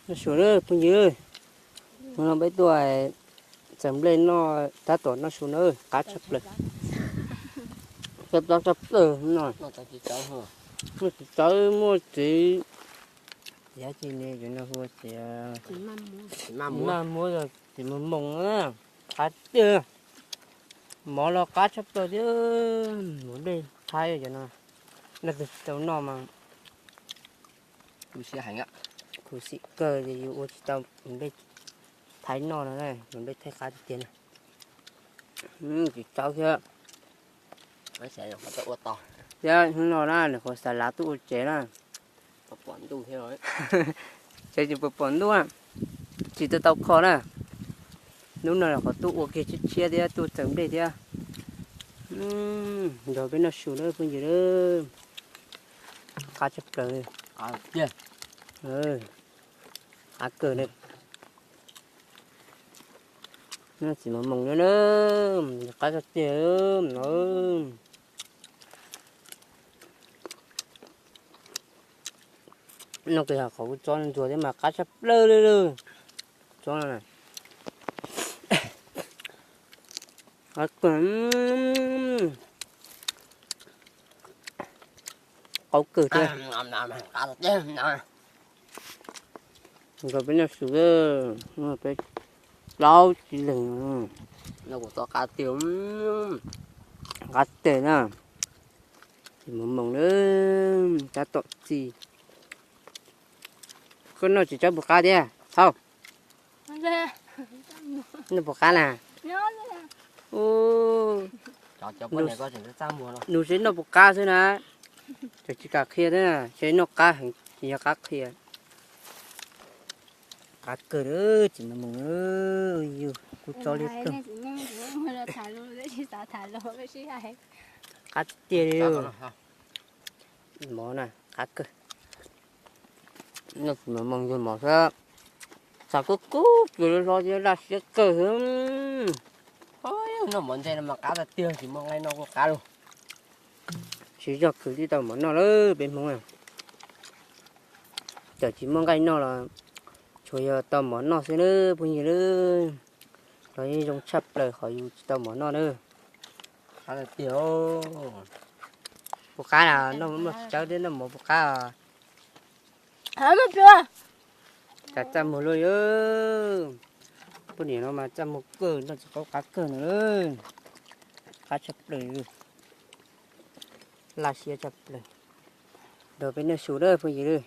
Noj su na phooj ywg, hnub no peb tuaj txawm nplej noj tab tom noj su na, qab tshaj plaws. Qab tshaj plaws no. Muaj txiv tsawb muaj txiv, yog tsis ne yuav no hu tias maj muab, txiv moos moos na, qab tiag. Mov los qab tshaj plaws thiab, mov nplej Thaib cov no, noj tsis tau noj mas khuv xim kawg, yus ua tsis tau mov nplej Thaib noj no, mov nplej Thaib qab tiag tiag na. Tsis tsaub thiab. Thiab hnub no na nws qhuav xa lav tuaj ua tsev na. Tsev tsis pom pom ntuj, tsis tau tau kho na. Hnub no qhov tuaj ua kiag tshiab tshiab thiab tuaj txawm nplej thiab. Nrog peb noj su na phooj ywg, qab tshaj plaws. Qab kawg na. Txiv moos moos no na, qab tshaj tiag no. Noj kiag qhov kuv tsob ntsuag thiab mas qab tshaj plaws li lawm. Tsob no na, qab kawg, qab kawg thiab. Nrog peb noj su, peb plaub tib leeg. Qab tiag na, txiv moos moos na, tab tom txi. Koj noj tsis tsaub puas qab thiab thaub? Noj puas qab na? Nws seb noj puas qab xwb na. Tseem tsis kam qhia thiab, seb noj qab heev tsis yog qab qhia. Qab kawg, txiv moos moos, yus kuj tsob liab kawg. Qab tiag li. Mov na qab kawg. Noj txiv moos moos yug mov xwb, xav kub kub kws hlo thiab laj siab kawg xwb. Noj mov ntse no mas qab tiag, tsis muaj nqaij noj kuj qab lauj. Tsis yog kws tsis tau mov noj lawm peb Hmoob, txawm tsis muaj nqaij noj los tsuas yog tau mov noj xwb na phooj ywg na. Los yeej zoo tshaj plaws qhov yus tsis tau mov noj na. Puas qab na, noj mov tsis tsaub thiab noj mov puas qab os? Txaj muag luaj li. Poj niam no mas txaj muag kawg, noj tsis qaub qab kawg no. Qab tshaj plaws, laj siab tshaj plaws. Nrog peb noj su na phooj ywg.